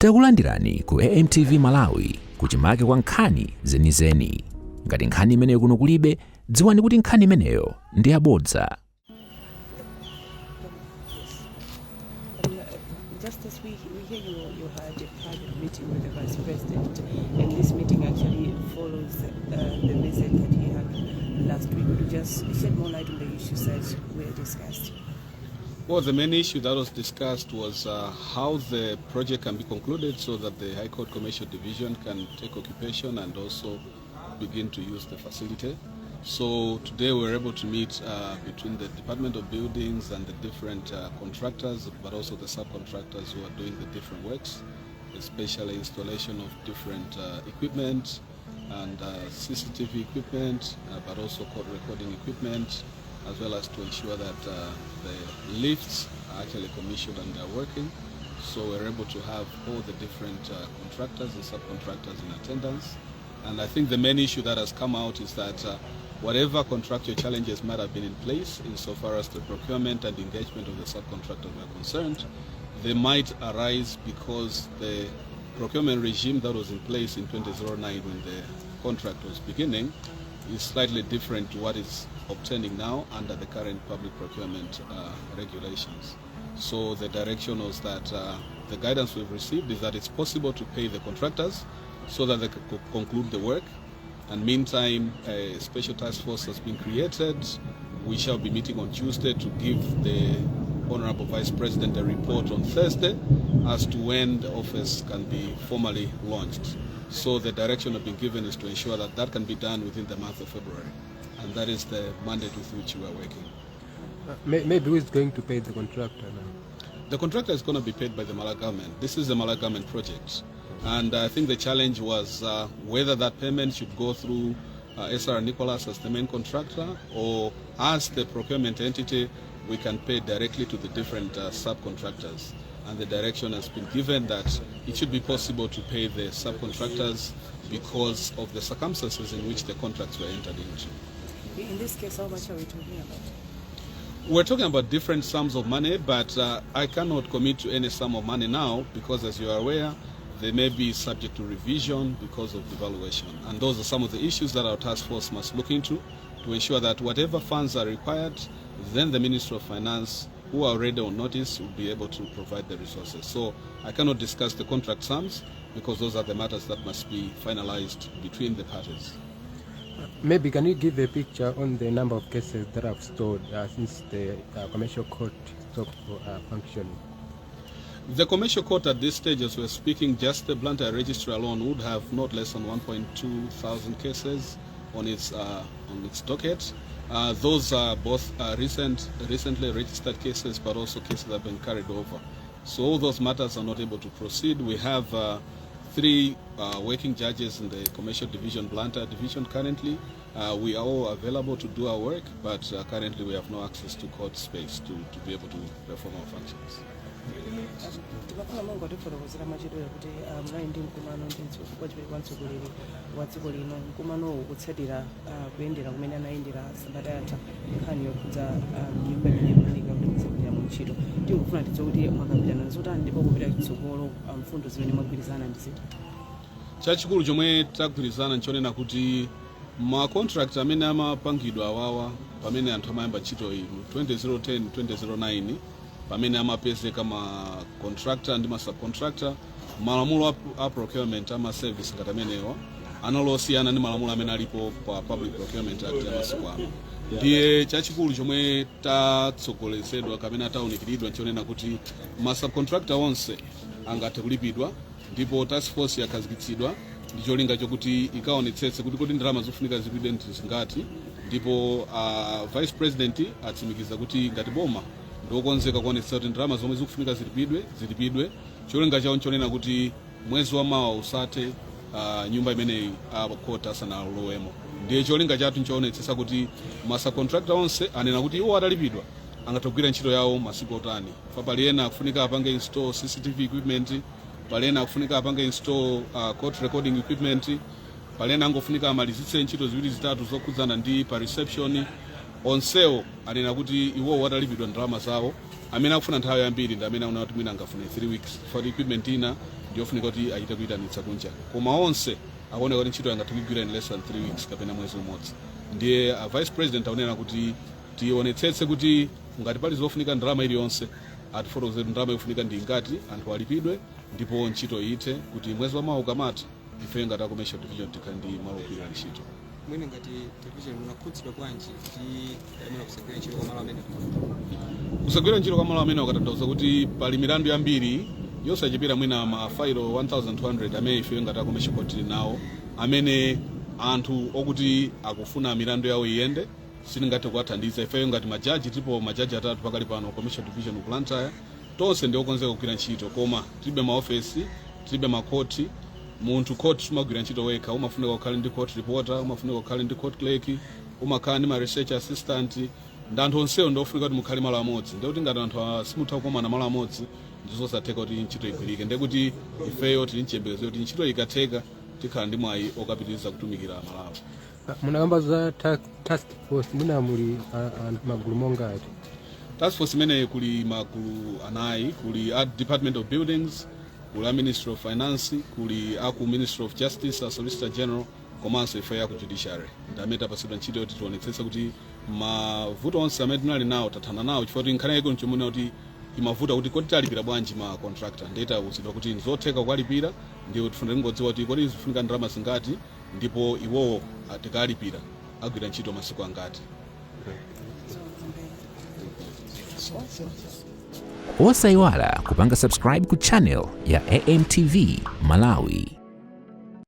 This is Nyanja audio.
Takulandirani ku AMTV Malawi, kuchimake kwa nkhani zenizeni. Ngati nkhani imeneyo kuno kulibe, dziwani kuti nkhani imeneyo ndi yabodza. Justice, we hear you had a private meeting with the Vice President, and this meeting actually follows the visit that he had last week. Would you just shed more light on the issues that were discussed? Well, the main issue that was discussed was how the project can be concluded so that the High Court Commercial Division can take occupation and also begin to use the facility. So today we were able to meet between the Department of Buildings and the different contractors, but also the subcontractors who are doing the different works, especially installation of different equipment and CCTV equipment, but also court recording equipment, as well as to ensure that the lifts are actually commissioned and they're working. So we're able to have all the different contractors and subcontractors in attendance. And I think the main issue that has come out is that whatever contractual challenges might have been in place insofar as the procurement and engagement of the subcontractors were concerned, they might arise because the procurement regime that was in place in 2009 when the contract was beginning is slightly different to what is obtaining now under the current public procurement regulations. So the direction was that the guidance we've received is that it's possible to pay the contractors so that they can conclude the work. And meantime, a special task force has been created. We shall be meeting on Tuesday to give the Honorable Vice President a report on Thursday as to when the office can be formally launched. So the direction I've been given is to ensure that that can be done within the month of February. And that is the mandate with which we are working. Maybe who is going to pay the contractor now? The contractor is going to be paid by the Malawi government. This is the Malawi government project. And I think the challenge was whether that payment should go through SR Nicholas as the main contractor, or as the procurement entity, we can pay directly to the different subcontractors. And the direction has been given that it should be possible to pay the subcontractors because of the circumstances in which the contracts were entered into. In this case, how much are we talking about? We're talking about different sums of money, but I cannot commit to any sum of money now because, as you are aware, they may be subject to revision because of devaluation. And those are some of the issues that our task force must look into to ensure that whatever funds are required, then the Ministry of Finance, who are already on notice, will be able to provide the resources. So I cannot discuss the contract sums because those are the matters that must be finalized between the parties. Maybe can you give a picture on the number of cases that have stalled since the commercial court stopped functioning? The commercial court at this stage, as we're speaking, just the Blantyre registry alone would have not less than 1.2 thousand cases on its docket. Those are both recently registered cases, but also cases that have been carried over. So all those matters are not able to proceed. We have three working judges in the commercial division, Blantyre division currently. We are all available to do our work, but currently we have no access to court space to be able to perform our functions. Timafuna mungotifotokozera mwachidule kuti munali ndi mkumano ndi wachiwiri kwa mtsogoleri wa dziko lino, mkumanowu kutsatira kuyendera kumene anayendera sabata yatha, nkhani yokhudza nyumba imene ikufunika kuti muzigwiramo ntchito. Tingofuna tidziwe kuti mwakambirana zotani ndipo kupita chitsogolo mfundo zimene mwagwirizana ndi ziti? Chachikulu chomwe tagwirizana nchonena kuti ma contract amene amapangidwa awawa pamene anthu amayamba ntchito iyi mu 2010, 2009, pamene amapezeka ma contractor ndi ma subcontractor, malamulo a procurement ama service ngati amenewa analosiyana ndi malamulo amene alipo pa Public Procurement Act ya masiku ano. Ndiye chachikulu chomwe tatsogolezedwa kapena tawunikiridwa nchonena kuti ma subcontractor onse angathe kulipidwa, ndipo task force yakhazikitsidwa ndi cholinga chokuti ikaonetsetse kuti kodi ndalama zofunika zilipidwe ndi zingati. Ndipo Vice President atsimikiza kuti ngati boma ndiokonzeka kuonetsetsa kuti ndalama zomwe zikufunika zilipidwe zilipidwe. Cholinga chawo nchonena kuti mwezi wa mawa usathe nyumba imeneyi court asanalowemo. Ndiye cholinga chathu nchoonetsetsa kuti ma subcontractor onse anena kuti iwo atalipidwa angathe kugwira ntchito yawo masiku otani. Fa pali ena akufunika apange install CCTV equipment, pali ena akufunika apange install court recording equipment, pali ena angofunika amalizitse ntchito ziwiri zitatu zokhudzana ndi pa reception. Onsewo anena kuti iwowo atalipidwa ndalama zawo, amene akufuna nthawi yambiri ndi amene aona kuti mwina angafune 3 weeks for equipment ina. Ndiyofunika kuti achite kuyitanitsa kunja, koma onse akuoneka kuti ntchito yangathe kuigwira in less than 3 weeks kapena mwezi umodzi. Ndiye a Vice President akunena kuti tionetsetse kuti ngati pali zofunika ndalama iliyonse, atifotokozere kuti ndalama ikufunika ndi ingati, anthu alipidwe, ndipo ntchito ithe, kuti mwezi wamawa ukamatha, ife ngati a Commercial Division tikhale ndi malo ogwirira ntchito. Mwina ngati division munakhudzidwa bwanji ndi mwina kusagwira ntchito kwa malo amene? Kusagwira ntchito kwa malo amene wakatanthauza kuti pali milandu yambiri yosachepera mwina mafailo 1200 amene ife ngati a Commercial Court tili nawo, amene anthu okuti akufuna milandu yawo iyende, sitingathe kuwathandiza. Ifeyo ngati majaji, tilipo majaji atatu pakali pano, Commercial Division ku Blantyre, tonse ndi okonzeka kugwira ntchito, koma tilibe maofesi, tilibe makhoti. Munthu court sumagwira ntchito wekha, umafunika kukhale ndi court reporter, umafunika kukhale ndi court clerk, umakhala ndi ma research assistant, ndi anthu onsewo ndiofunika kuti mukhale malo amodzi. Ndikuti ngati anthu simutha kukomana malo amodzi, ndizosatheka kuti ntchito igwirike. Ndekuti ifeyo tili mchiyembekezo kuti ntchito ikatheka, tikhala ndi mwayi okapitiriza kutumikira Malawi. Munakamba za task force, mwina muli magulu monga ati? Task force imeneyi kuli magulu anayi: kuli a Department of Buildings, kuli a Ministry of Finance, kuli aku Ministry of Justice, a Solicitor General, komanso ife aku Judiciary. Ndi amene tapatsidwa ntchito yoti tionetsetse kuti mavuto onse amene tinali nawo tathana nawo, chifukwa kuti nkhani yake nchomwe kuti imavuta kuti kodi talipira bwanji ma contractor. Ndiye tawuzidwa kuti nzotheka kukalipira, ndiye tifuna tingodziwa kuti kodi zifunika ndalama zingati, ndipo iwowo tikalipira agwira ntchito masiku angati. Osayiwala kupanga subscribe ku channel ya AMTV Malawi.